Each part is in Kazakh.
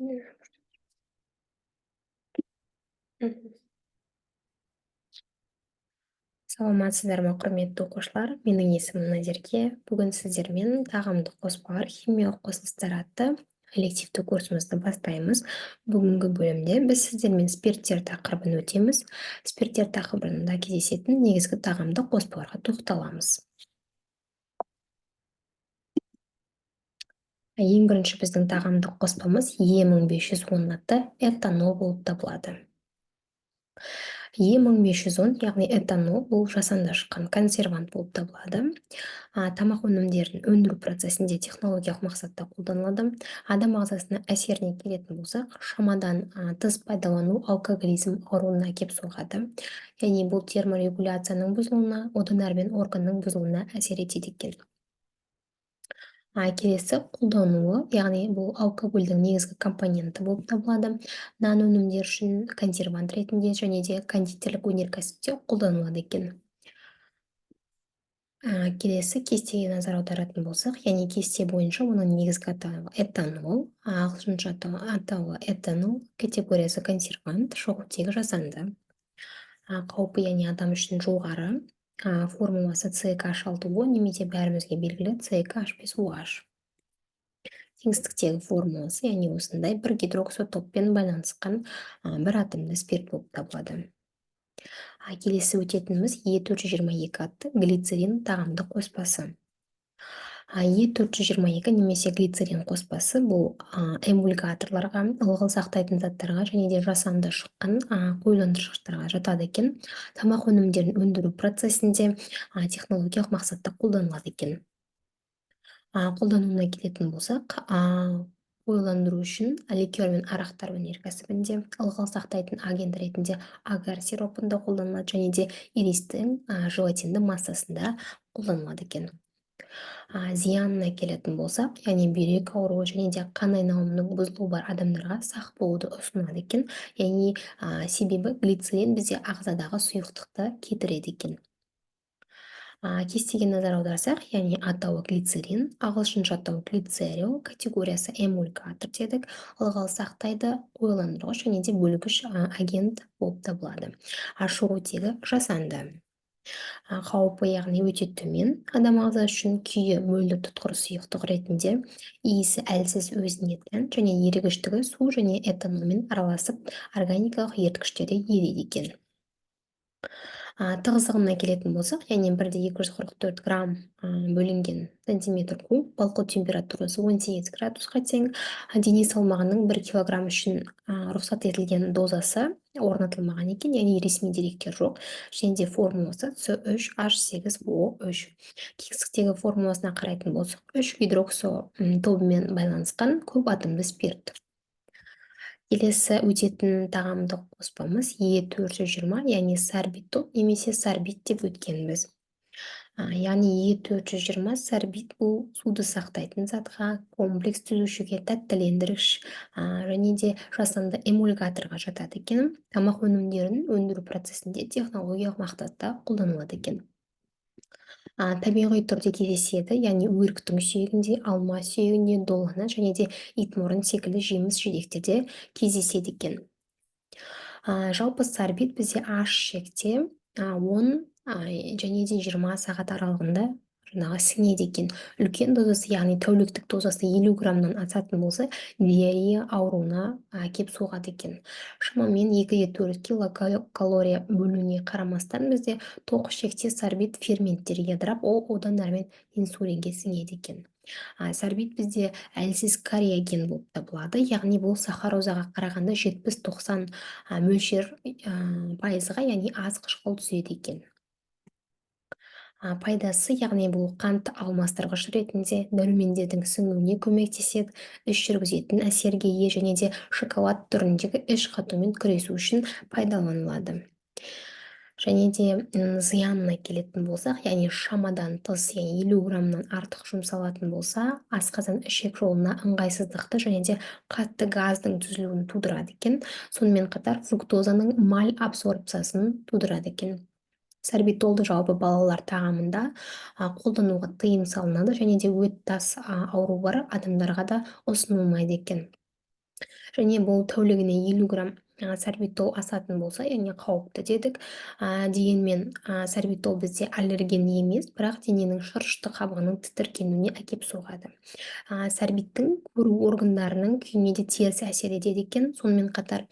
Мгм. Саламатсыздар ма, құрметті оқушылар? Менің есімім Назерке. Бүгін сіздермен «Тағамдық қоспалар, химиялық қосылыстар» атты элективті курсымызды бастаймыз. Бүгінгі бөлімде біз сіздермен спирттер тақырыбын өтеміз. Спирттер тақырыбында кездесетін негізгі тағамдық қоспаларға тоқталамыз. Ең бірінші біздің тағамдық қоспамыз Е1510 атты этанол болып табылады. Е1510, яғни этанол, бұл жасанды шыққан консервант болып табылады. Тамақ өнімдерін өндіру процесінде технологиялық мақсатта қолданылады. Адам ағзасына әсеріне келетін болсақ, шамадан тыс пайдалану алкоголизм ауруына әкеп соғады. Яғни бұл терморегуляцияның бұзылуына, одан әрмен органның бұзылуына әсер етеді екен. Келесі қолдануы, яғни бұл алкогольдің негізгі компоненті болып табылады. Нан өнімдері үшін консервант ретінде және де кондитерлік өнеркәсіпте қолданылады екен. Келесі кестеге назар аударатын болсақ, яғни кесте бойынша оның негізгі атауы этанол, ағылшынша атауы этанол, категориясы консервант, шығу тегі жасанды. Қаупі, яғни адам үшін жоғары. Формуласы C2H6O немесе бәрімізге белгілі C2H5OH. Кеңістіктегі формуласы, яғни осындай бір гидроксотоппен байланысқан бір атомды спирт болып табылады. Келесі өтетініміз Е422 атты глицерин тағамдық қоспасы. Е422 немесе глицерин қоспасы бұл эмульгаторларға, ылғал сақтайтын заттарға және де жасанды шыққан қоюландырғыштарға жатады екен. Тамақ өнімдерін өндіру процесінде технологиялық мақсатта қолданылады екен. Қолдануына келетін болсақ, қоюландыру үшін ликер мен арақтар өнеркәсібінде, ылғал сақтайтын агент ретінде агар сиропында қолданылады және де иристің желатинді массасында қолданылады екен. Зиянына келетін болсақ, яғни бүйрек ауруы және де қан айналымының бұзылуы бар адамдарға сақ болуды ұсынады екен. Яғни себебі глицерин бізде ағзадағы сұйықтықты кетіреді екен. Кестеге назар аударсақ, яғни атауы глицерин, ағылшынша атауы глицериол, категориясы эмульгатор дедік, ылғал сақтайды, қоюландырғыш және де бөлгіш агент болып табылады. Шығу тегі жасанды. Қаупі, яғни өте төмен адам ағзасы үшін, күйі мөлдір тұтқыр сұйықтық ретінде, иісі әлсіз, өзіне тән және ерігіштігі су және этанолмен араласып, органикалық еріткіштерде ериді екен. Тығыздығына келетін болсақ, яғни 1,244 грамм бөлінген сантиметр куб, балқу температурасы 18 градусқа тең. Дене салмағының 1 килограмм үшін рұқсат етілген дозасы орнатылмаған екен, яғни ресми деректер жоқ. Және де формуласы С3H8O3. Кеңістіктегі формуласына қарайтын болсақ, 3 гидроксо тобымен байланысқан көп атомды спирт. Келесі өтетін тағамдық қоспамыз Е420, яғни сорбитол немесе сорбит деп өткенбіз. Яғни Е420 сорбит бұл суды сақтайтын затқа, комплекс түзушіге, тәттілендіргіш және де жасанды эмульгаторға жатады екен. Тамақ өнімдерін өндіру процесінде технологиялық мақсатта қолданылады екен. Табиғи түрде кездеседі, яғни өріктің сүйегінде, алма сүйегінде, долана және де итмұрын секілді жеміс жидектерде кездеседі екен. Жалпы сорбит бізде аш ішекте 10 және де 20 сағат аралығында жаңағы сіңеді екен. Үлкен дозасы, яғни тәуліктік дозасы 50 граммнан асатын болса, диарея ауруына әкеп соғады екен. Шамамен 2,4 килокалория бөлуіне қарамастан, бізде тоқ ішекте сорбит ферменттерге ыдырап, ол одан әрмен инсулинге сіңеді екен. Сорбит бізде әлсіз кариоген болып табылады, яғни бұл сахарозаға қарағанда 70-90 мөлшер пайызға, яғни аз қышқыл түзеді екен. Пайдасы, яғни бұл қант алмастырғыш ретінде дәрумендердің сіңуіне көмектеседі, іш жүргізетін әсерге ие және де шоколад түріндегі іш қатумен күресу үшін пайдаланылады. Және де зиянына келетін болсақ, яғни шамадан тыс, яғни 50 граммнан артық жұмсалатын болса, асқазан ішек жолына ыңғайсыздықты және де қатты газдың түзілуін тудырады екен. Сонымен қатар фруктозаның мальабсорбциясын тудырады екен. Сорбитолды жалпы балалар тағамында қолдануға тыйым салынады және де өт тас ауруы бар адамдарға да ұсынылмайды екен. Және бұл тәулігіне 50 грамм сорбитол асатын болса, яғни қауіпті дедік. Дегенмен сорбитол бізде аллерген емес, бірақ дененің шырышты қабығының тітіркенуіне әкеп соғады. Сорбиттің көру органдарының күйіне де теріс әсер етеді екен. Сонымен қатар,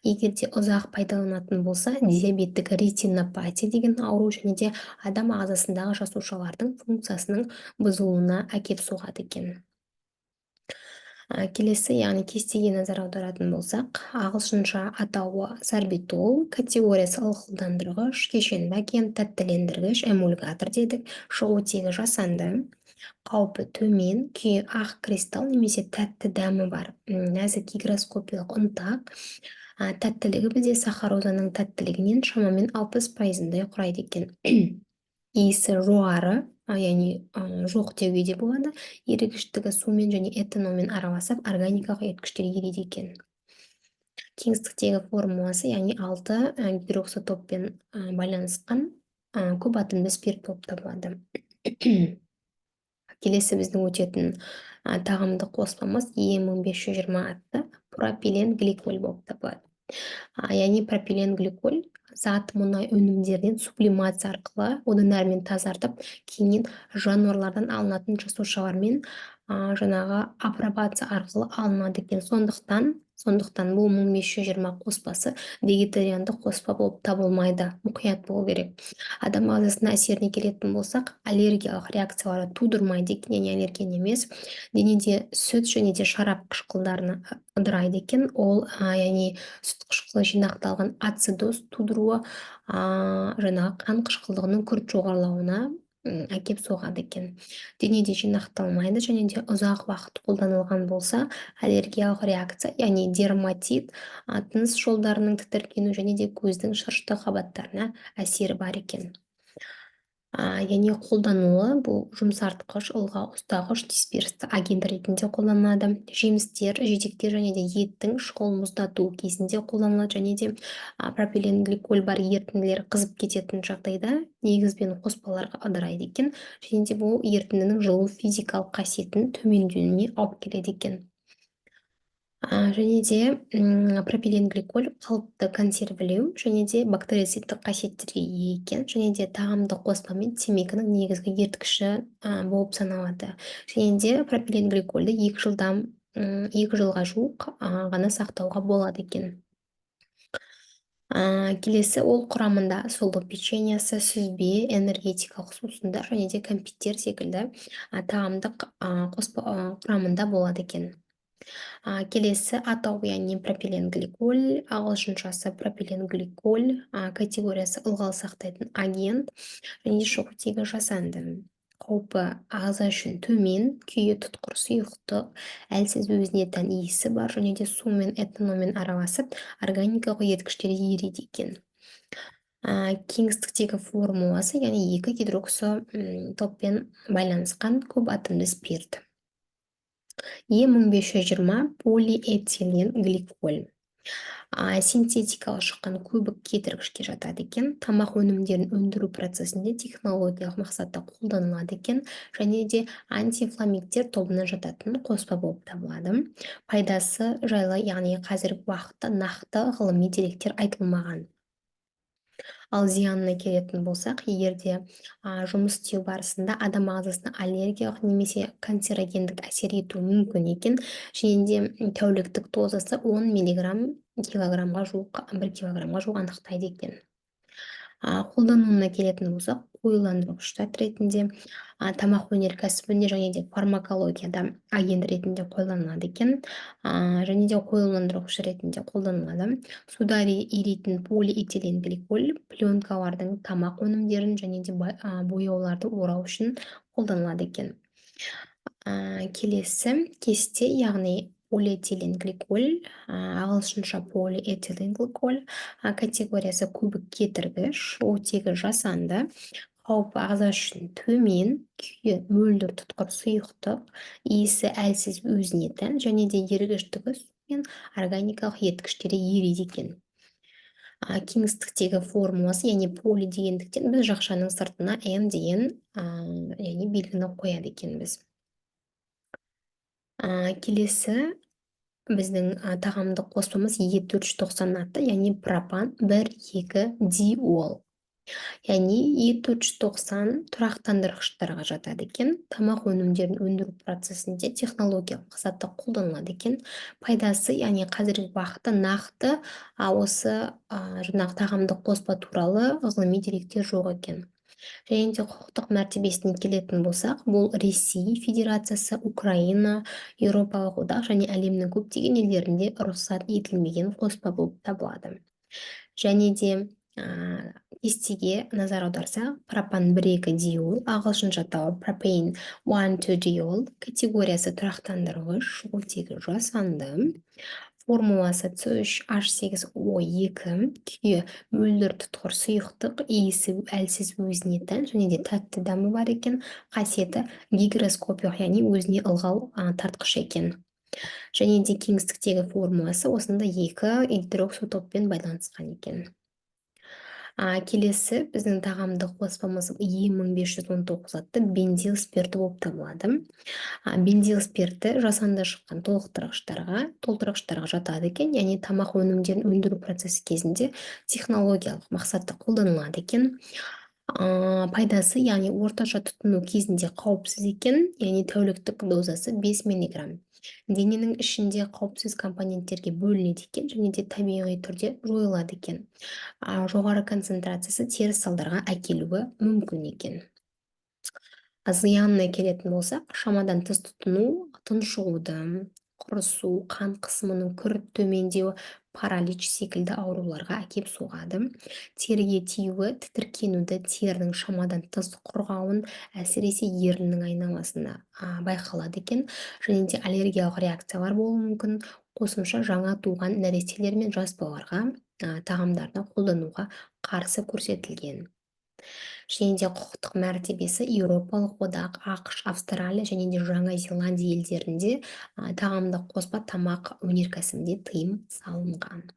егер де ұзақ пайдаланатын болса, диабеттік ретинопатия деген ауру және де адам ағзасындағы жасушалардың функциясының бұзылуына әкеп соғады екен. Келесі, яғни кестеге назар аударатын болсақ, ағылшынша атауы сорбитол, категориясы ылғалдандырғыш, кешенді агент, тәттілендіргіш, эмульгатор дедік, шығу тегі жасанды, қаупі төмен, күйі ақ кристалл немесе тәтті дәмі бар, нәзік гигроскопиялық ұнтақ, тәттілігі бізде сахарозаның тәттілігінен шамамен 60%-ындай құрайды екен. Иісі жоғары, яғни жоқ деуге де болады. Ерігіштігі сумен және этанолмен араласып, органикалық еріткіштер ериді екен. Кеңістіктегі формуласы, яғни алты гидроксотоппен байланысқан көп атомды спирт болып табылады. Келесі біздің өтетін тағамдық қоспамыз Е1520 атты пропилен гликоль болып табылады. Яғни пропилен гликоль зат мұнай өнімдерінен сублимация арқылы одан әрмен тазартып, кейіннен жануарлардан алынатын жасушалармен жаңағы апробация арқылы алынады екен. Сондықтан бұл 1520 қоспасы вегетариандық қоспа болып табылмайды, мұқият болу керек. Адам ағзасына әсеріне келетін болсақ, аллергиялық реакцияларды тудырмайды екен, яғни аллерген емес. Денеде сүт және де шарап қышқылдарына ыдырайды екен. Ол, яғни сүт қышқылы жинақталған ацидоз тудыруы, жаңағы қан қышқылдығының күрт жоғарылауына әкеп соғады екен. Денеде жинақталмайды және де ұзақ уақыт қолданылған болса, аллергиялық реакция, яғни дерматит, тыныс жолдарының тітіркену және де көздің шырышты қабаттарына әсері бар екен. Яғни қолдануы: бұл жұмсартқыш, ылғал ұстағыш, дисперсті агент ретінде қолданылады. Жемістер, жидектер және де еттің шұғыл мұздату кезінде қолданылады. Және де пропиленгликоль бар ерітінділер қызып кететін жағдайда негізбен қоспаларға ыдырайды екен және де бұл ерітіндінің жылу физикалық қасиетінің төмендеуіне алып келеді екен. Және де пропиленгликоль қалыпты консервілеу және де бактерицидтік қасиеттерге ие екен және де тағамдық қоспа мен темекінің негізгі еріткіші болып саналады. Және де пропиленгликольді 2 жылға жуық ғана сақтауға болады екен. Келесі ол құрамында сұлы печеньесі, сүзбе, энергетикалық сусындар және де кәмпиттер секілді тағамдық қоспа құрамында болады екен. Келесі атау, яғни пропиленгликоль, ағылшыншасы пропиленгликоль, категориясы ылғал сақтайтын агент және шығу тегі жасанды. Қаупі ағза үшін төмен, күйі тұтқыр сұйықтық, әлсіз өзіне тән иісі бар және де сумен, этанолмен араласып, органикалық еріткіштерде ериді екен. Кеңістіктегі формуласы, яғни екі гидроксо топпен байланысқан көп атомды спирт. Е1520 полиэтилен гликоль. Синтетикалық шыққан көбік кетіргішке жатады екен. Тамақ өнімдерін өндіру процесінде технологиялық мақсатта қолданылады екен және де антифламиктер тобына жататын қоспа болып табылады. Пайдасы жайлы, яғни қазіргі уақытта нақты ғылыми деректер айтылмаған. Ал зиянына келетін болсақ, егер де жұмыс істеу барысында адам ағзасына аллергиялық немесе канцерогендік әсер етуі мүмкін екен және де тәуліктік дозасы 10 миллиграмм килограммға жуық, 1 килограммға жуық анықтайды екен. Қолдануына келетін болсақ, қоюландырғыш зат ретінде, тамақ өнеркәсібінде және де фармакологияда агент ретінде қолданылады екен, және де қоюландырғыш ретінде қолданылады. Суда еритін полиэтилен гликоль пленкалардың, тамақ өнімдерін және де бояуларды орау үшін қолданылады екен. Келесі кесте, яғни полиэтилен гликоль, ағылшынша полиэтиленгликоль, категориясы көбік кетіргіш, оттегі жасанды, қаупі ағза үшін төмен, күйі мөлдір тұтқыр сұйықтық, иісі әлсіз өзіне тән және де ерігіштігі су мен органикалық еріткіштерде ериді екен. Кеңістіктегі формуласы, яғни поли дегендіктен, біз жақшаның сыртына н деген, яғни белгіні қояды екенбіз. Келесі Біздің тағамдық қоспамыз Е490 атты, яғни пропан 1,2 диол. Яғни Е490 тұрақтандырғыштарға жатады екен. Тамақ өнімдерін өндіру процесінде технологиялық мақсатта қолданылады екен. Пайдасы, яғни қазіргі уақытта нақты осы жаңағы тағамдық қоспа туралы ғылыми деректер жоқ екен. Және де құқықтық мәртебесіне келетін болсақ, бұл Ресей Федерациясы, Украина, Еуропалық одақ және әлемнің көптеген елдерінде рұқсат етілмеген қоспа болып табылады. Және де кестеге назар аударсақ, пропан 1,2 диол, ағылшынша атауы propane 1,2 diol, категориясы тұрақтандырғыш, шығу тегі жасанды, формуласы C3H8O2, күйі мөлдір тұтқыр сұйықтық, иісі әлсіз, өзіне тән және де тәтті дәмі бар екен, қасиеті гигроскопиялық, яғни өзіне ылғал тартқыш екен. Және де кеңістіктегі формуласы осындай екі гидроксотоппен байланысқан екен. Келесі біздің тағамдық қоспамыз Е1519 атты бензил спирті болып табылады. Бензил спирті жасанды шыққан толықтырғыштарға жатады екен, яғни тамақ өнімдерін өндіру процесі кезінде технологиялық мақсатта қолданылады екен. Пайдасы, яғни орташа тұтыну кезінде қауіпсіз екен, яғни тәуліктік дозасы 5 миллиграмм. Дененің ішінде қауіпсіз компоненттерге бөлінеді екен және де табиғи түрде жойылады екен. Жоғары концентрациясы теріс салдарға әкелуі мүмкін екен. Зиянына келетін болсақ, шамадан тыс тұтыну тұншығуды, құрысу, қан қысымының күрт төмендеуі, паралич секілді ауруларға әкеп соғады. Теріге тиюі тітіркенуді, терінің шамадан тыс құрғауын, әсіресе еріннің айналасында байқалады екен. Және де аллергиялық реакциялар болуы мүмкін. Қосымша жаңа туған нәрестелер мен жас балаларға тағамдарына қолдануға қарсы көрсетілген. Және де құқықтық мәртебесі: Еуропалық одақ, АҚШ, Австралия және де Жаңа Зеландия елдерінде тағамдық қоспа тамақ өнеркәсібінде тыйым салынған.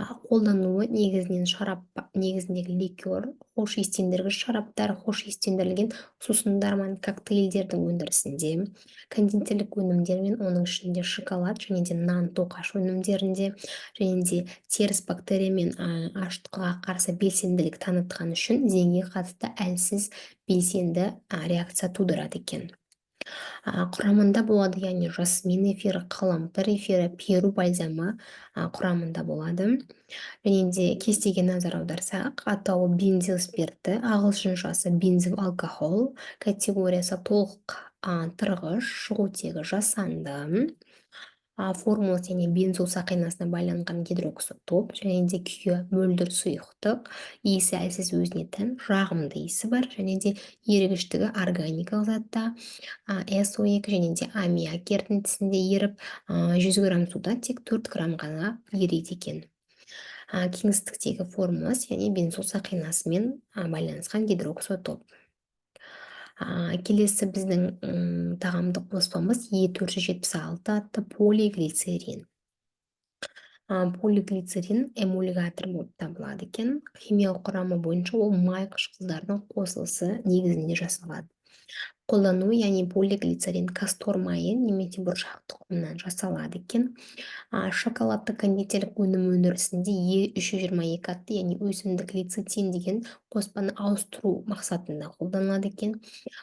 Қолдануы негізінен шарап негізіндегі ликер, хош иістендіргіш шараптар, хош иістендірілген сусындар мен коктейльдердің өндірісінде, кондитерлік өнімдер мен оның ішінде шоколад және де нан, тоқаш өнімдерінде, және де теріс бактерия мен ашытқыға қарсы белсенділік танытқан үшін зеңге қатысты әлсіз белсенді реакция тудырады екен. Құрамында болады, яғни жасмин эфирі, қалампыр эфирі, перу бальзамы құрамында болады. Және де кестеге назар аударсақ, атауы бензил спирті, ағылшыншасы benzyl alcohol, категориясы толықтырғыш, шығу тегі жасанды, формуласы, яғни бензол сақинасына байланған гидроксотоп, және де күйі мөлдір сұйықтық, иісі әлсіз, өзіне тән жағымды иісі бар, және де ерігіштігі органикалық затта SO2 және де аммиак ерітіндісінде еріп, 100 грамм суда тек 4 грамм ғана ериді екен. Кеңістіктегі формуласы, яғни бензол сақинасымен байланысқан гидроксотоп. Келесі біздің тағамдық қоспамыз Е476 атты полиглицерин. Полиглицерин эмульгатор болып табылады екен. Химиялық құрамы бойынша ол май қышқылдарының қосылысы негізінде жасалады. Қолдану, яғни полиглицерин кастор майы немесе бұршақ тұқымынан жасалады екен. Шоколадты кондитерлік өнім өндірісінде Е322 атты, яғни өсімдік лецитин деген қоспаны ауыстыру мақсатында қолданылады екен.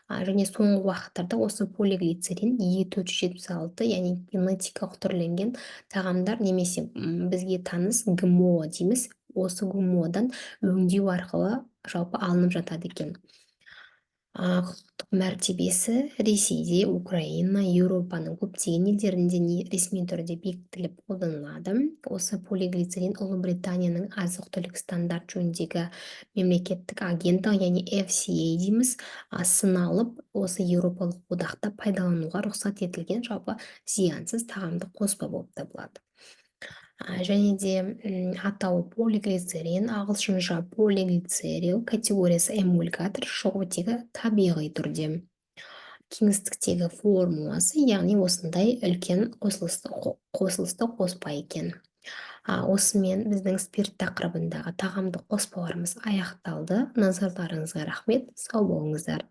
Және соңғы уақыттарда осы полиглицерин Е476, яғни генетикалық түрленген тағамдар немесе бізге таныс ГМО дейміз, осы ГМО-дан өңдеу арқылы жалпы алынып жатады екен. Құқықтық мәртебесі Ресейде, Украина, Еуропаның көптеген елдерінде ресми түрде бекітіліп қолданылады. Осы полиглицерин Ұлыбританияның азық-түлік стандарт жөніндегі мемлекеттік агенттігі, яғни FCA дейміз, сыналып, осы Еуропалық одақта пайдалануға рұқсат етілген жалпы зиянсыз тағамдық қоспа болып табылады. Және де атауы полиглицерин, ағылшынша polyglyceryl, категориясы эмульгатор, шығу тегі табиғи түрде, кеңістіктегі формуласы, яғни осындай үлкен қосылысты қоспа екен. Осымен біздің спирт тақырыбындағы тағамдық қоспаларымыз аяқталды. Назарларыңызға рахмет, сау болыңыздар.